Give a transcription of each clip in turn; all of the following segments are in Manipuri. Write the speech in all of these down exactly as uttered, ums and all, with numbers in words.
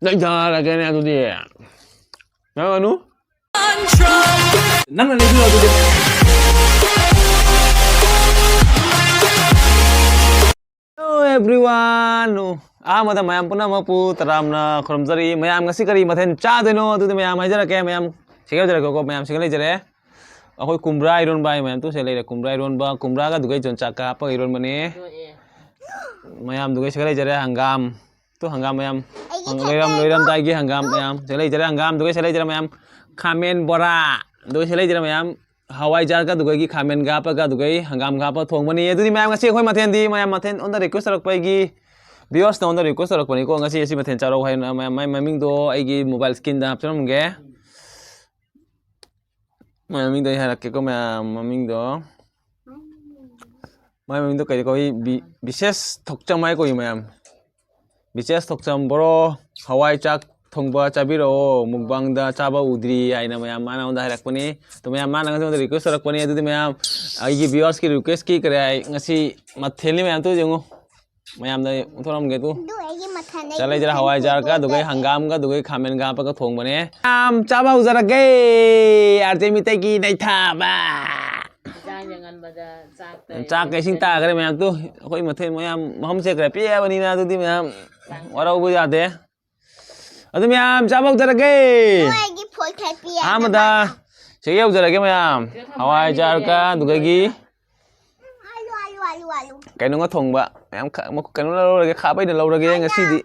ꯅꯩꯊꯔꯒꯦꯅꯦ ꯑꯗꯨꯗꯤ꯫ ꯅꯪ ꯑꯅꯨ? ꯅꯪꯅ ꯂꯩꯕꯤꯔꯣ ꯑꯗꯨꯗꯤ꯫ Hello everyone. ꯑꯍꯥꯟꯕꯗ ꯃꯌꯥꯝ ꯄꯨꯝꯅꯃꯛꯄꯨ ꯇꯔꯥꯝꯅ ꯈꯨꯔꯨꯝꯖꯔꯤ꯫ ꯃꯌꯥꯝ ꯉꯁꯤ ꯀꯔꯤ ꯃꯊꯦꯜ ꯆꯥꯗꯣꯏꯅꯣ? ꯑꯗꯨꯗꯤ ꯃꯌꯥꯝ ꯍꯥꯏꯖꯔꯛꯀꯦ꯫ ꯃꯌꯥꯝ ꯁꯤꯡꯒ ꯂꯩꯖꯔꯦꯀꯣ, ꯃꯌꯥꯝ ꯁꯤꯡꯒ ꯂꯩꯖꯔꯦ꯫ ꯑꯩꯈꯣꯏ ꯀꯨꯝꯕ꯭ꯔꯥ ꯏꯔꯣꯟꯕ ꯍꯥꯏ ꯃꯌꯥꯝ ꯇꯨꯁꯦ ꯂꯩꯔꯦ꯫ ꯀꯨꯝꯕ꯭ꯔꯥ ꯏꯔꯣꯟꯕ, ꯀꯨꯝꯕ꯭ꯔꯥꯒ ꯑꯗꯨꯒ ꯌꯣꯟꯆꯥꯛꯀ ꯍꯥꯞꯄꯒ ꯏꯔꯣꯟꯕꯅꯦ꯫ ꯃꯌꯥꯝꯗꯨꯒ ꯁꯤꯡꯒ ꯂꯩꯖꯔꯦ꯫ ꯍꯪꯒꯥꯝ, ꯇꯨ ꯍꯪꯒꯥꯝ ꯃꯌꯥꯝ꯫ ꯑꯩꯒꯤ ꯂꯩꯔꯝ-, ꯈꯛꯇ ꯂꯩꯔꯝꯗꯥꯏꯒꯤ ꯍꯪꯒꯥꯝ ꯃꯌꯥꯝ꯫ ꯁꯤ ꯂꯩꯖꯔꯦ ꯍꯪꯒꯥꯝ, ꯑꯗꯨꯒ ꯁꯤ ꯂꯩꯖꯔꯦ ꯃꯌꯥꯝ꯫ ꯈꯥꯃꯦꯟ ꯕꯣꯔꯥ, ꯑꯗꯨꯒ ꯁꯤ ꯂꯩꯖꯔꯦ ꯃꯌꯥꯝ꯫ ꯍꯋꯥꯏꯖꯥꯔꯒ ꯑꯗꯨꯒ ꯈꯥꯃꯦꯟꯒ ꯍꯥꯞꯄꯒ ꯑꯗꯨꯒ ꯍꯪꯒꯥꯝꯒ ꯍꯥꯞꯄꯒ ꯊꯣꯡꯕꯅꯤ꯫ ꯑꯗꯨꯗꯤ ꯃꯌꯥꯝ ꯉꯁꯤ ꯑꯩꯈꯣꯏ ꯃꯊꯦꯜꯗꯤ ꯃꯌꯥꯝ ꯃꯊꯦꯜ ꯑꯣꯟꯗ request ꯇꯧꯔꯛꯄ ꯑꯩꯒꯤ viewers ꯅ ꯑꯣꯟꯗ request ꯇꯧꯔꯛꯄꯅꯤꯀꯣ꯫ ꯉꯁꯤ ꯑꯁꯤ ꯃꯊꯦꯜ ꯆꯥꯔꯛꯎ ꯍꯥꯏꯅ ꯃꯌꯥꯝ ꯃꯥꯏ ꯃꯃꯤꯡꯗꯣ ꯑꯩꯒꯤ mobile screen ꯗ ꯍꯥꯞꯆꯔꯝꯒꯦ꯫ ꯃꯥꯏ ꯃꯃꯤꯡꯗꯣ ꯑꯩ ꯍꯥꯏꯔꯛꯀꯦꯀꯣ ꯃꯌꯥꯝ ꯃꯃꯤꯡꯗꯣ꯫ ꯃꯥꯏ ꯃꯃꯤꯡꯗꯣ ꯀꯔꯤ ꯀꯧꯏ? ꯕꯤ-, ꯕꯤꯁꯦꯁ ꯊꯣꯛꯆꯝ ꯍꯥꯏ ꯀꯧꯏ ꯃꯌꯥꯝ꯫ ꯕꯤꯁꯦꯁ ꯊꯣꯛꯆꯝ ꯕ꯭ꯔꯣ, ꯍꯋꯥꯏ ꯆꯥꯛ ꯊꯣꯡꯕ ꯆꯥꯕꯤꯔꯛꯑꯣ, mukbang ꯗ ꯆꯥꯕ ꯎꯗ꯭ꯔꯤ ꯍꯥꯏꯅ ꯃꯌꯥꯝ ꯃꯥꯅ ꯑꯩꯉꯣꯟꯗ ꯍꯥꯏꯔꯛꯄꯅꯤ꯫ ꯑꯗꯣ ꯃꯌꯥꯝ ꯃꯥꯅ ꯑꯩꯉꯣꯟꯗ request ꯇꯧꯔꯛꯄꯅꯤ꯫ ꯑꯗꯨꯗꯤ ꯃꯌꯥꯝ ꯑꯩꯒꯤ viewers ꯀꯤ request ꯀꯤ ꯀꯔꯤ ꯍꯥꯏ, ꯉꯁꯤ ꯃꯊꯦꯜꯅꯤ ꯃꯌꯥꯝ ꯇꯨ ꯌꯦꯡꯉꯨ꯫ ꯃꯌꯥꯝꯗ ꯎꯠꯊꯣꯔꯝꯒꯦ ꯇꯨ꯫ ꯑꯗꯨ ꯑꯩꯒꯤ ꯃꯊꯦꯜ ꯆꯥ ꯂꯩꯖꯔꯦ, ꯍꯋꯥꯏꯖꯥꯔꯒ ꯑꯗꯨꯒ ꯍꯪꯒꯥꯝꯒ ꯑꯗꯨꯒ ꯈꯥꯃꯦꯟꯒ ꯍꯥꯞꯄꯒ ꯊꯣꯡꯕꯅꯦ꯫ ꯃꯌꯥꯝ ꯆꯥꯕ ꯍꯧꯖꯔꯒꯦ꯫ ꯑꯥꯔꯇꯦ ꯃꯤꯇꯩꯒꯤ ꯅꯩꯊꯥꯕ꯫ ꯏꯟꯖꯥꯡꯁꯦ ꯉꯟꯕꯗ ꯆꯥꯛꯇ ꯆꯥꯛꯀ ꯏꯁꯤꯡ ꯇꯥꯈ꯭ꯔꯦ ꯃꯌꯥꯝ ꯇꯨ꯫ ꯑꯩꯈꯣꯏ ꯃꯊꯦꯜ ꯃꯌꯥꯝ ꯃꯐꯝ ꯆꯦꯠꯈ꯭ꯔꯦ ꯄꯤꯛꯑꯕꯅꯤꯅ ꯑꯗꯨꯗꯤ ꯃꯌꯥꯝ ꯋꯥꯔꯧꯕ ꯌꯥꯗꯦ꯫ ꯑꯗꯨ ꯃꯌꯥꯝ ꯆꯥꯕ ꯍꯧꯖꯔꯒꯦ꯫ ꯅꯣꯏꯒꯤ ꯐꯣꯏ ꯈꯥꯏ ꯄꯤ ꯑꯍꯥꯟꯕꯗ ꯁꯤꯒ ꯌꯧꯖꯔꯒꯦ ꯃꯌꯥꯝ꯫ ꯍꯋꯥꯏꯖꯥꯔꯒ ꯑꯗꯨꯗꯒꯤ ꯑꯂꯨ, ꯑꯂꯨ, ꯑꯂꯨ, ꯑꯂꯨ꯫ ꯀꯩꯅꯣꯒ ꯊꯣꯡꯕ꯫ ꯃꯌꯥꯝ ꯈ-, ꯃꯈ-, ꯀꯩꯅꯣ ꯂꯧꯔꯒꯦ, ꯈꯥꯕꯩꯅ ꯂꯧꯔꯒꯦ ꯍꯥꯏꯃ, ꯉꯁꯤꯗꯤ꯫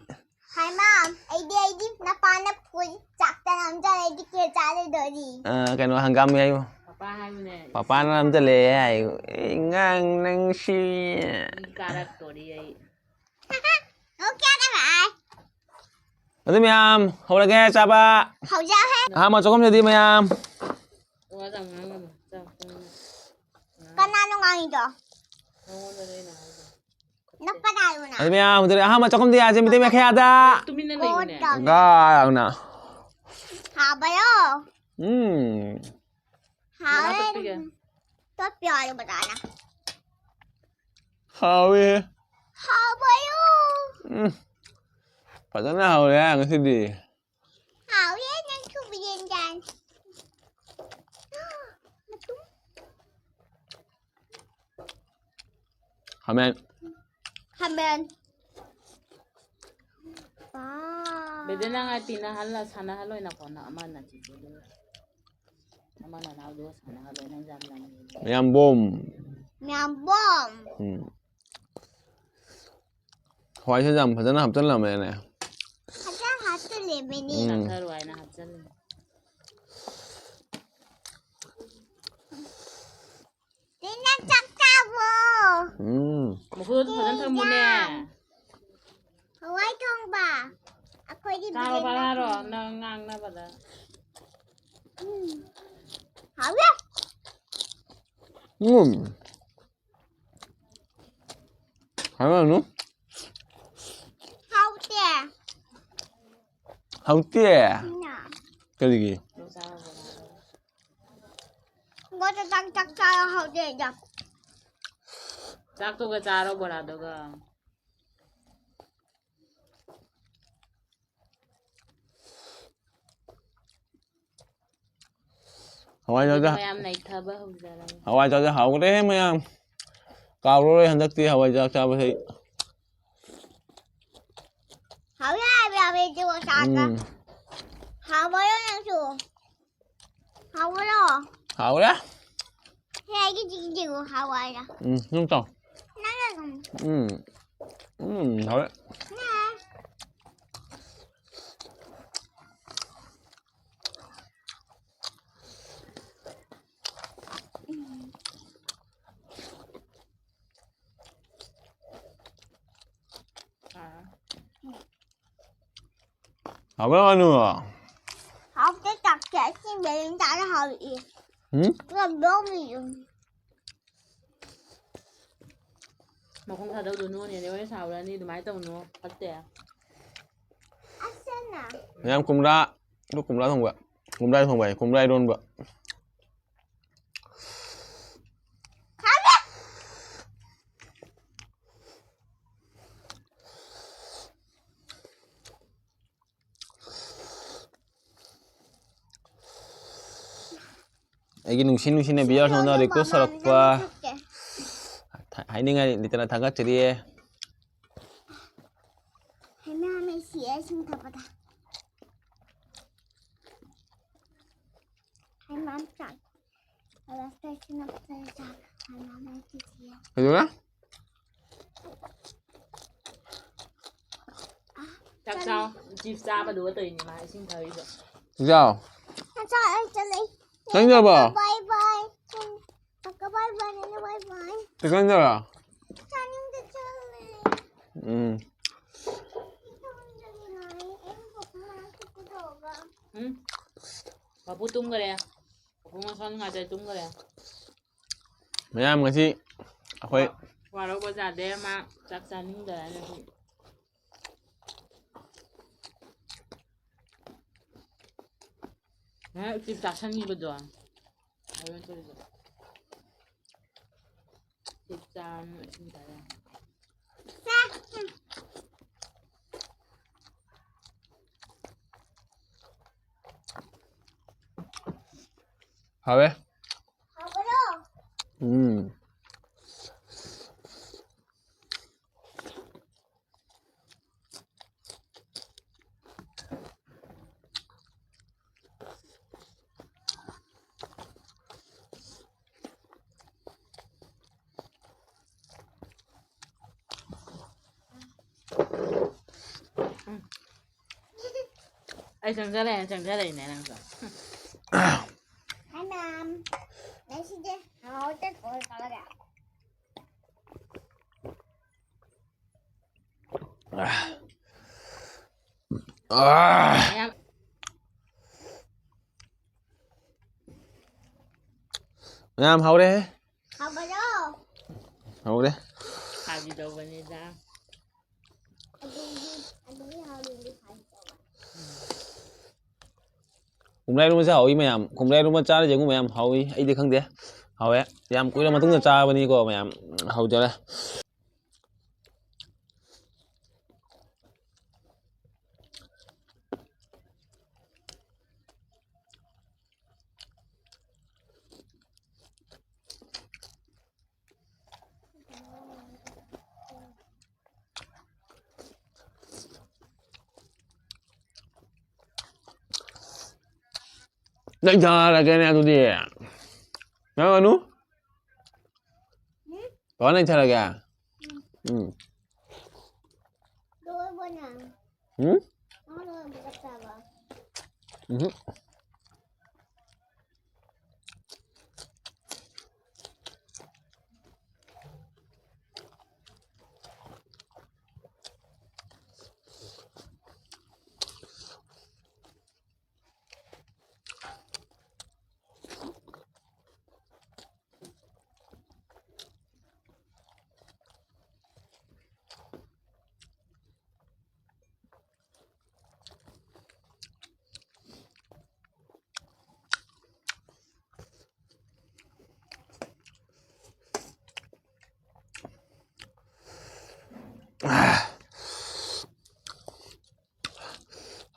ꯍꯥꯏꯃ, ꯑꯩꯗꯤ, ꯑꯩꯗꯤ ꯅꯄꯥꯅ ꯐꯨꯏ ꯆꯥꯛꯇ ꯅꯝꯖꯔꯦ, ꯑꯩꯗꯤ ꯀꯦ ꯆꯥꯔꯣꯏꯗꯣꯔꯤ꯫ ꯑ, ꯀꯩꯅꯣ ꯍꯪꯒꯥꯝ ꯍꯥꯏꯌꯨ꯫ ꯄꯄꯥ ꯍꯥꯏꯕꯅꯦ꯫ ꯄꯄꯥꯅ ꯅꯝꯖꯜꯂꯛꯑꯦ ꯍꯥꯏꯌꯨ꯫ ꯑꯦ, ꯉꯥꯡ ꯅꯪꯁꯤ꯫ ꯏ ꯀꯥꯔꯛꯇꯣꯔꯤ ꯑꯩ꯫ ꯑꯣꯀꯦ, ꯀꯃꯥꯏ? ꯑꯗꯨ ꯃꯌꯥꯝ ꯍꯧꯔꯒꯦ ꯆꯥꯕ꯫ ꯍꯧꯖꯤꯛ ꯍꯦ꯫ ꯑꯍꯥꯟꯕ ꯆꯥꯛꯈꯨꯝꯁꯤꯗꯤ ꯃꯌꯥꯝ꯫ ꯋꯥ ꯌꯥꯝ ꯉꯥꯡꯒꯅꯨ꯫ ꯆꯥꯛ ꯆꯪꯉꯛꯑꯣ꯫ ꯀꯅꯥꯅꯣ ꯉꯥꯡꯉꯤꯗꯣ? ꯅꯉꯣꯟꯗꯅꯦ ꯑꯩꯅ ꯍꯥꯏꯗꯣ꯫ ꯅꯞꯄ ꯇꯥꯔꯨꯅ꯫ ꯑꯗꯨ ꯃꯌꯥꯝ ꯍꯧꯖꯤꯛ ꯑꯍꯥꯟꯕ ꯆꯥꯛꯈꯨꯝꯗꯤ ꯌꯥꯁꯦ ꯃꯤꯇꯩ ꯃꯈꯌꯥꯗ꯫ ꯇꯨꯃꯤꯟꯅ ꯂꯩꯌꯨꯅꯦ꯫ ꯀꯣꯟꯗ꯫ ꯒꯥꯎꯅ꯫ ꯍꯥꯕꯔꯣ? ꯎꯝ꯫ ꯍꯥꯎꯋꯦ꯫ ꯃꯅꯥ ꯇꯠꯄꯤꯒꯦ꯫ ꯇꯠꯄꯤ ꯍꯥꯏꯌꯣ ꯕꯖꯥꯔꯅ꯫ ꯍꯥꯎꯋꯦ꯫ ꯍꯥꯎꯕꯔꯣ? ꯎꯝ꯫ ꯐꯖꯅ ꯍꯧꯔꯦ ꯉꯁꯤꯗꯤ꯫ ꯍꯥꯎꯋꯦ ꯅꯪ ꯊꯣꯡꯕ ꯌꯦꯟꯖꯥꯡ꯫ ꯈꯥꯃꯦꯟ꯫ ꯈꯥꯃꯦꯟ꯫ ꯕꯦꯗꯦ ꯅꯪ ꯑꯩ ꯇꯤꯟꯅꯍꯜꯂ ꯁꯥꯟꯅꯍꯜꯂꯣꯏ ꯅꯀꯣꯟꯅ ꯑꯃꯅ ꯆꯤꯆꯦꯗꯨ꯫ ꯑꯃ ꯅꯅꯥꯎꯗꯨꯒ ꯁꯥꯟꯅꯍꯜꯂꯣꯏ ꯅꯪ ꯌꯥꯝ ꯂꯝ ꯍꯦꯜꯂꯦ꯫ ꯃꯌꯥꯝꯕꯣꯝ꯫ ꯃꯌꯥꯝꯕꯣꯝ꯫ ꯎꯝ꯫ ꯍꯋꯥꯏꯁꯦ ꯌꯥꯝ ꯐꯖꯅ ꯍꯥꯞꯆꯜꯂꯝꯃꯦꯅꯦ꯫ ꯐꯖꯅ ꯍꯥꯞꯆꯜꯂꯦꯃꯤꯅꯦ꯫ ꯎꯝ꯫ ꯆꯥꯊꯔꯣ ꯍꯥꯏꯅ ꯍꯥꯞꯆꯜꯂꯦ꯫ ꯅꯪ ꯆꯥꯛ ꯆꯥꯕꯣ꯫ ꯎꯝ꯫ ꯃꯈꯨꯗꯣ ꯐꯖꯅ ꯊꯝꯃꯨꯅꯦ꯫ ꯍꯋꯥꯏ ꯊꯣꯡꯕ꯫ ꯑꯩꯈꯣꯏꯒꯤ ꯆꯥꯔꯣ ꯕꯤꯔꯌꯥꯅꯤ ꯕꯔꯥꯔꯣ ꯊꯣꯡꯕ꯫ ꯅꯪ ꯉꯥꯡꯅꯕꯗ꯫ ꯎꯝ꯫ ꯍꯥꯎꯋꯦ꯫ ꯎꯝ꯫ ꯍꯥꯏꯔꯛꯑꯅꯨ꯫ ꯍꯥꯎꯇꯦ꯫ ꯍꯥꯎꯇꯦ꯫ ꯅ꯫ ꯀꯔꯤꯒꯤ? ꯃꯣꯏꯗ ꯆꯥꯛ ꯆꯥꯛ ꯆꯥꯔ ꯍꯧꯗꯦꯗ꯫ ꯆꯥꯛꯇꯨꯒ ꯆꯥꯔꯣ ꯕꯣꯔꯥꯗꯨꯒ꯫ ꯍꯋꯥꯏꯖꯥꯔꯗ ꯃꯌꯥꯝ ꯅꯩꯊꯕ ꯍꯧꯖꯔꯒꯦ꯫ ꯍꯋꯥꯏꯖꯥꯔꯗ ꯍꯥꯎꯈ꯭ꯔꯦꯍꯦ ꯃꯌꯥꯝ꯫ ꯀꯥꯎꯔꯔꯣꯏ ꯍꯟꯗꯛꯇꯤ ꯍꯋꯥꯏꯖꯥꯔ ꯆꯥꯕꯁꯤ꯫ ꯍꯥꯎꯋꯦ ꯍꯥꯏꯕ ꯌꯥꯝꯃꯦ ꯏꯆꯦ ꯃꯆꯥꯒ꯫ ꯎꯝ꯫ ꯍꯥꯎꯕꯔꯣ ꯅꯪꯁꯨ? ꯍꯥꯎꯕꯔꯣ? ꯍꯥꯎꯔꯦ꯫ ꯍꯦ ꯑꯩꯒꯤ ꯆꯤꯛꯀꯟ ꯆꯤꯛꯀꯟ ꯍꯋꯥꯏꯔ꯫ ꯎꯝ ꯅꯪ ꯆꯥꯎ꯫ ꯅꯪꯅ ꯑꯗꯨꯝ꯫ ꯎꯝ꯫ ꯎꯝ ꯍꯥꯎꯔꯦ꯫ ꯅꯦ꯫ ꯍꯥꯎꯕ꯭ꯔꯣ ꯃꯅꯨ? ꯍꯥꯎꯇꯦ ꯆꯥꯛꯁꯦ ꯑꯁꯤꯟꯕ ꯑꯗꯨꯝ ꯆꯥꯔ ꯍꯥꯎꯏ꯫ ꯎꯝ? ꯄꯨꯔꯥ ꯕ꯭ꯂꯣꯛꯅꯤ ꯑꯗꯨꯝ꯫ ꯃꯈꯣꯡ ꯊꯥꯗꯧꯗꯣ ꯅꯣꯏꯅꯦ ꯍꯣꯔꯦꯟ ꯁꯥꯎꯔꯅꯤ ꯑꯗꯨꯃꯥꯏꯅ ꯇꯧꯅꯨ ꯐꯠꯇꯦ꯫ ꯑꯁꯅ꯫ ꯃꯌꯥꯝ ꯀꯨꯝꯗ꯭ꯔꯥ꯫ ꯑꯗꯨ ꯀꯨꯝꯗ꯭ꯔꯥ ꯊꯣꯡꯕ꯫ ꯀꯨꯝꯗ꯭ꯔꯥ ꯊꯣꯡꯕ ꯍꯥꯏ ꯀꯨꯝꯗ꯭ꯔꯥ ꯏꯔꯣꯟꯕ꯫ ꯈꯪꯉꯦ꯫ ꯑꯩꯒꯤ ꯅꯨꯡꯁꯤ ꯅꯨꯡꯁꯤꯅ viewers ꯅꯉꯣꯟꯗ request ꯇꯧꯔꯛꯄ꯫ ꯍꯥꯏꯅꯤꯡꯉꯥꯏ ꯂꯩꯇꯅ ꯊꯥꯒꯠꯆꯔꯤꯌꯦ꯫ ꯍꯩꯃꯥ, ꯃꯩ ꯁꯤꯑꯦ ꯏꯁꯤꯡ ꯊꯛꯄꯗ꯫ ꯍꯩꯃꯥ, ꯆꯥꯛ꯫ ꯀꯩꯗꯧꯔꯦ? ꯆꯥꯛ ꯆꯥꯎ꯫ Chips ꯆꯥꯕꯗꯨꯒ ꯇꯧꯔꯤꯅꯦ ꯃꯥ ꯏꯁꯤꯡ ꯊꯛꯏꯗꯣ꯫ ꯆꯥꯛ ꯆꯥꯎ꯫ ꯆꯥꯛ ꯆꯥ-, ꯑꯩ ꯆꯠꯂꯦ꯫ ꯆꯪꯗ꯭ꯔꯕꯣ? Bye bye꯫ ꯄꯨꯡ, ꯄꯀꯥ bye bye, ꯅꯦꯅꯦ bye bye꯫ ꯆꯥꯛ ꯆꯪꯗ꯭ꯔꯕꯣ? ꯆꯥꯅꯤꯡꯗꯦ, ꯆꯠꯂꯦ꯫ ꯎꯝ꯫ ꯎꯝ꯫ ꯄꯥꯄꯨ ꯇꯨꯝꯈꯔꯦ꯫ ꯄꯥꯄꯨ ꯃꯁꯥ ꯅꯨꯡꯉꯥꯏꯇꯦ, ꯇꯨꯝꯈꯔꯦ꯫ ꯃꯌꯥꯝ ꯉꯁꯤ ꯑꯩꯈꯣꯏ ꯋꯥ-, ꯋꯥꯔꯧꯕ ꯌꯥꯗꯦ, ꯃꯥ ꯆꯥꯛ ꯆꯥꯅꯤꯡꯗꯔꯦ ꯉꯁꯤ꯫ ꯉꯥꯏꯍꯥꯛ ꯆꯤꯞ ꯆꯥꯁꯟꯈꯤꯕꯗꯣ꯫ ꯑꯗꯨ ꯅꯠꯇ꯭ꯔꯗꯤ ꯆꯤꯞ ꯆꯥꯔ ꯏꯁꯤꯡ ꯊꯛꯑꯦ꯫ ꯍꯥꯎꯋꯦ꯫ ꯎꯝ꯫ ꯑꯩ ꯆꯪꯁꯤꯜꯂꯛꯑꯦ, ꯆꯪꯁꯤꯜꯂꯛꯏꯅꯦ ꯅꯪꯁꯨ꯫ Hi, ma'am. ꯉꯁꯤꯗꯤ ꯍꯥꯎꯇꯦ, ꯀꯣꯜ ꯇꯧꯔꯒ꯫ ꯑꯥ꯫ ꯃꯌꯥꯝ꯫ ꯃꯌꯥꯝ ꯍꯧꯔꯦꯍꯦ꯫ ꯍꯧꯒꯠꯂꯣ꯫ ꯍꯧꯔꯦ꯫ ꯐꯥꯒꯤ ꯇꯧꯕꯅꯤꯗ꯫ ꯑꯗꯨꯒꯤ, ꯑꯗꯨꯒꯤ ꯍꯥꯎꯔꯤꯗꯤ ꯐꯥꯒꯤ ꯇꯧꯕ꯫ ꯈꯣꯡꯗ꯭ꯔꯨꯝ ꯏꯔꯣꯝꯕꯁꯦ ꯍꯥꯎꯏ ꯃꯌꯥꯝ꯫ ꯈꯣꯡꯗ꯭ꯔꯨꯝ ꯏꯔꯣꯝꯕ ꯆꯥꯔ ꯌꯦꯡꯉꯨ ꯃꯌꯥꯝ, ꯍꯥꯎꯏ꯫ ꯑꯩꯗꯤ ꯈꯪꯗꯦ꯫ ꯍꯥꯎꯋꯦ꯫ ꯌꯥꯝ ꯀꯨꯏꯔ ꯃꯇꯨꯡꯗ ꯆꯥꯕꯅꯤꯀꯣ ꯃꯌꯥꯝ꯫ ꯍꯥꯎꯖꯔꯦ꯫ ꯅꯩꯊꯔꯒꯦꯅꯦ ꯑꯗꯨꯗꯤ꯫ ꯅꯪ ꯑꯅꯨ? ꯕꯕꯥ ꯅꯩꯊꯔꯒꯦ? ꯎꯝ꯫ ꯂꯣꯏꯔꯕꯣ ꯅꯪ? ꯎꯝ? ꯅꯪ ꯂꯣꯏꯔꯕꯣ ꯆꯥꯛ ꯆꯥꯕ? ꯎꯝ꯫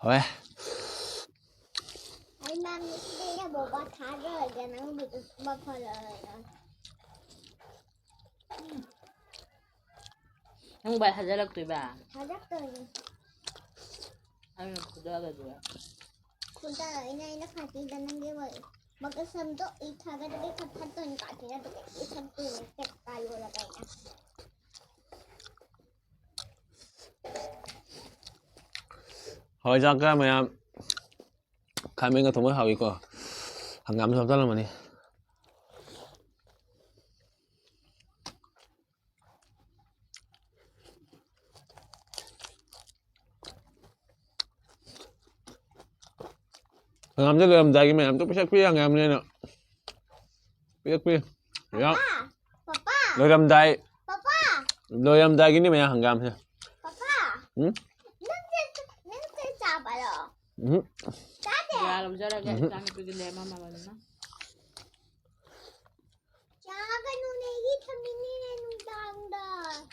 ꯍꯣꯏ꯫ ꯑꯩ ꯃꯥ ꯃꯤꯠꯁꯤꯗ ꯕꯣꯕꯥ ꯊꯥꯗꯔꯒꯦ, ꯅꯪ ꯃꯤꯠꯇꯨ ꯊꯥꯗꯔꯒꯦ꯫ ꯅꯪ ꯕꯥꯏ ꯊꯥꯖꯤꯜꯂꯛꯇꯣꯏꯕ? ꯊꯥꯖꯤꯜꯂꯛꯇꯣꯏꯅꯦ꯫ ꯑꯩꯅ ꯐꯨꯗꯔꯗꯣꯏꯕ? ꯐꯨꯗꯔ, ꯑꯩꯅ, ꯑꯩꯅ ꯐꯥꯇꯤꯗ ꯅꯪꯒꯤ ꯃ-, ꯃꯀꯁꯝꯗꯣ ꯑꯩ ꯊꯥꯒꯠꯂꯒ ꯈꯠ-, ꯈꯠꯇꯣꯏꯅꯦ, ꯀꯥꯇꯤꯅ ꯑꯗꯨꯒ ꯑꯩ ꯈꯠꯇꯣꯏꯅꯦ, ꯆꯦꯠ ꯄꯥꯏꯌꯣꯂꯒ ꯑꯩꯅ꯫ ꯍꯋꯥꯏꯖꯥꯛꯀ ꯃꯌꯥꯝ ꯈꯥꯃꯦꯟꯒ ꯊꯣꯡꯕ ꯍꯥꯎꯏꯀꯣ꯫ ꯍꯪꯒꯥꯝꯁꯨ ꯍꯥꯞꯆꯜꯂꯝꯃꯅꯤ꯫ ꯍꯪꯒꯥꯝꯁꯦ ꯂꯣꯏꯔꯝꯗꯥꯏꯒꯤ ꯃꯌꯥꯝꯁꯨ ꯄꯤꯁꯛ ꯄꯤꯛꯑꯦ ꯍꯪꯒꯥꯝꯅꯦꯅ꯫ ꯄꯤꯁꯛ ꯄꯤꯛꯑꯦ꯫ ꯌꯥꯝ ꯄꯥꯄꯥ! ꯄꯥꯄꯥ! ꯂꯣꯏꯔꯝꯗꯥꯏ꯫ ꯄꯥꯄꯥ! ꯂꯣꯏꯔꯝꯗꯥꯏꯒꯤꯅꯤ ꯃꯌꯥꯝ ꯍꯪꯒꯥꯝꯁꯦ꯫ ꯄꯥꯄꯥ! ꯎꯝ? ꯅꯪꯁꯦ, ꯅꯪꯁꯦ ꯆꯥꯕꯔꯣ? ꯎꯝ꯫ ꯆꯥꯗꯦ? ꯌꯥ ꯂꯧꯖꯔꯒꯦ, ꯎꯝ꯫ ꯏꯆꯥꯅꯨꯄꯤꯒꯤ ꯂꯦꯝꯃꯝꯃꯕꯅꯤꯅ꯫ ꯆꯥꯒꯅꯨꯅꯦ, ꯍꯤ ꯊꯝꯃꯤꯅꯤꯅꯦ ꯅꯨꯡꯗꯥꯡꯗ꯫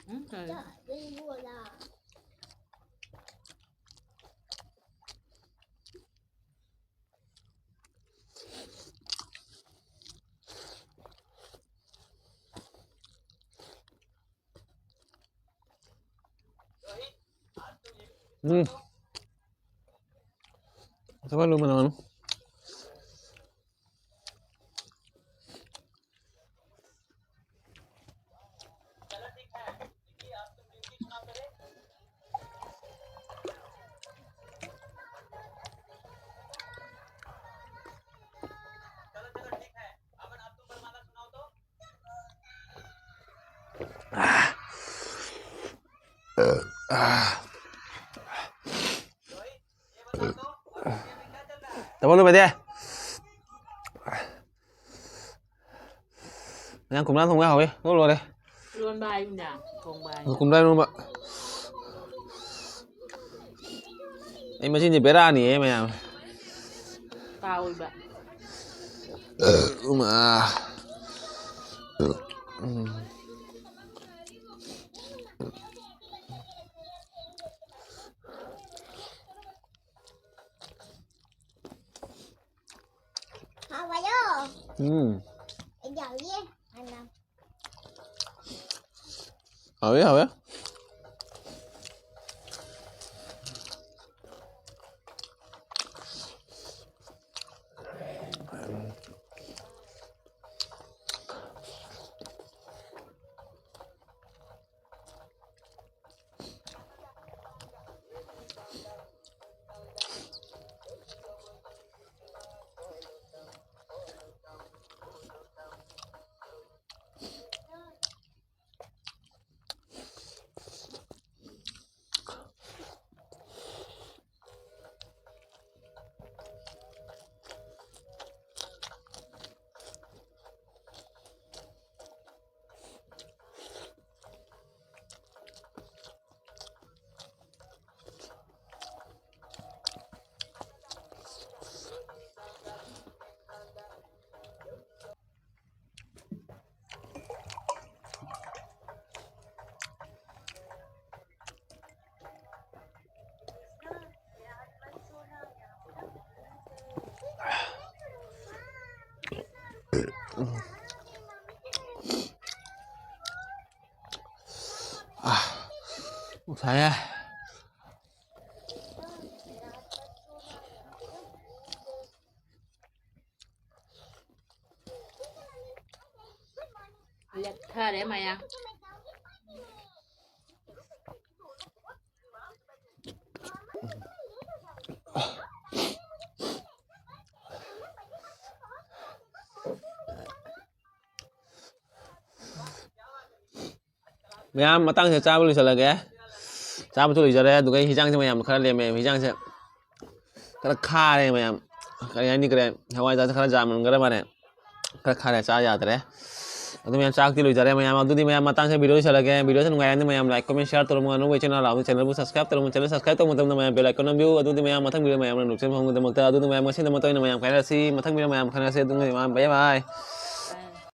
ꯎꯝ, ꯀꯔꯤ? ꯆꯥꯗꯣꯏ ꯕꯣꯂꯥ꯫ ꯎꯝ꯫ ꯊꯕꯛ ꯂꯨꯕ ꯅꯪ꯫ ꯇꯥꯃꯣ ꯂꯣꯏꯕꯗꯤ꯫ ꯃꯌꯥꯝ ꯀꯨꯝꯂꯥ ꯊꯣꯡꯕ ꯍꯥꯎꯋꯦ꯫ ꯂꯣꯏ ꯂꯣꯏꯔꯦ꯫ ꯏꯔꯣꯟꯕ ꯍꯥꯏꯕꯅꯦ, ꯊꯣꯡꯕ ꯍꯥꯏꯕꯅꯦ꯫ ꯀꯨꯝꯂꯥ ꯏꯔꯣꯟꯕ꯫ ꯑꯩ ꯃꯁꯤꯗꯤ ꯕꯦꯔꯥꯅꯤꯍꯦ ꯃꯌꯥꯝ꯫ ꯀꯥꯎꯏꯕ꯫ ꯎꯃꯥ꯫ ꯎꯝ꯫ ꯍꯥꯎꯕ꯭ꯔꯣ? ꯎꯝ꯫ ꯑꯩꯗꯤ ꯍꯥꯎꯏ꯫ ꯍꯥꯟꯅ꯫ ꯍꯥꯎꯋꯦ, ꯍꯥꯎꯋꯦ꯫ ꯁꯥꯏꯌꯦ꯫ ꯂꯦꯛꯊꯔꯦ ꯃꯌꯥꯝ꯫ ꯃꯌꯥꯝ, ꯃꯇꯥꯡꯁꯤꯗ ꯆꯥꯕ ꯂꯣꯏꯁꯤꯜꯂꯒꯦ꯫ ꯆꯥꯕꯁꯨ ꯂꯣꯏꯖꯔꯦ꯫ ꯑꯗꯨꯒ ꯑꯩ ꯍꯤꯟꯖꯥꯡꯁꯦ ꯃꯌꯥꯝ ꯈꯔ ꯂꯦꯝꯃꯦ꯫ ꯍꯤꯟꯖꯥꯡꯁꯦ ꯈꯔ ꯈꯥꯔꯦ ꯃꯌꯥꯝ꯫ ꯀꯔꯤ ꯍꯥꯏꯅꯤ, ꯀꯔꯤ, ꯍꯋꯥꯏꯖꯥꯔꯁꯦ ꯈꯔ ꯌꯥꯝꯃꯟꯈ꯭ꯔ ꯃꯥꯜꯂꯦ꯫ ꯈꯔ ꯈꯥꯔꯦ, ꯆꯥ ꯌꯥꯗ꯭ꯔꯦ꯫ ꯑꯗꯨ ꯃꯌꯥꯝ, ꯆꯥꯛꯇꯤ ꯂꯣꯏꯖꯔꯦ ꯃꯌꯥꯝ꯫ ꯑꯗꯨꯗꯤ ꯃꯌꯥꯝ, ꯃꯇꯥꯡꯁꯦ ꯚꯤꯗꯤꯑꯣ ꯂꯣꯏꯁꯤꯜꯂꯒꯦ꯫ ꯚꯤꯗꯤꯑꯣꯁꯦ ꯅꯨꯡꯉꯥꯏꯔꯗꯤ ꯃꯌꯥꯝ like, comment, share ꯇꯧꯔꯝꯃꯣ꯫ ꯑꯅꯧꯕ ꯏꯆꯤꯟ ꯏꯅꯥꯎ ꯂꯥꯛꯑꯕꯗꯤ channelꯕꯨ subscribe ꯇꯧꯔꯝꯃꯣ꯫ Channel subscribe ꯇꯧꯕ ꯃꯇꯝꯗ ꯃꯌꯥꯝ bell icon ꯅꯝꯕꯤꯌꯨ꯫ ꯑꯗꯨꯗꯤ ꯃꯌꯥꯝ, ꯃꯊꯪ ꯚꯤꯗꯤꯑꯣ ꯃꯌꯥꯝꯅ ꯅꯣꯇꯤꯐꯤꯀꯦꯁꯟ ꯐꯪꯕꯒꯤꯗꯃꯛꯇ꯫ ꯑꯗꯨꯗꯤ ꯃꯌꯥꯝ, ꯉꯁꯤꯗꯃꯛꯇ ꯑꯣꯏꯅ ꯃꯌꯥꯝ ꯀꯥꯏꯅꯔꯁꯤ꯫ ꯃꯊꯪ ꯚꯤꯗꯤꯑꯣ ꯃꯌꯥꯝ ꯈꯟꯅꯔꯁꯤ꯫ ꯑꯗꯨ ꯃꯌꯥꯝ, bye bye꯫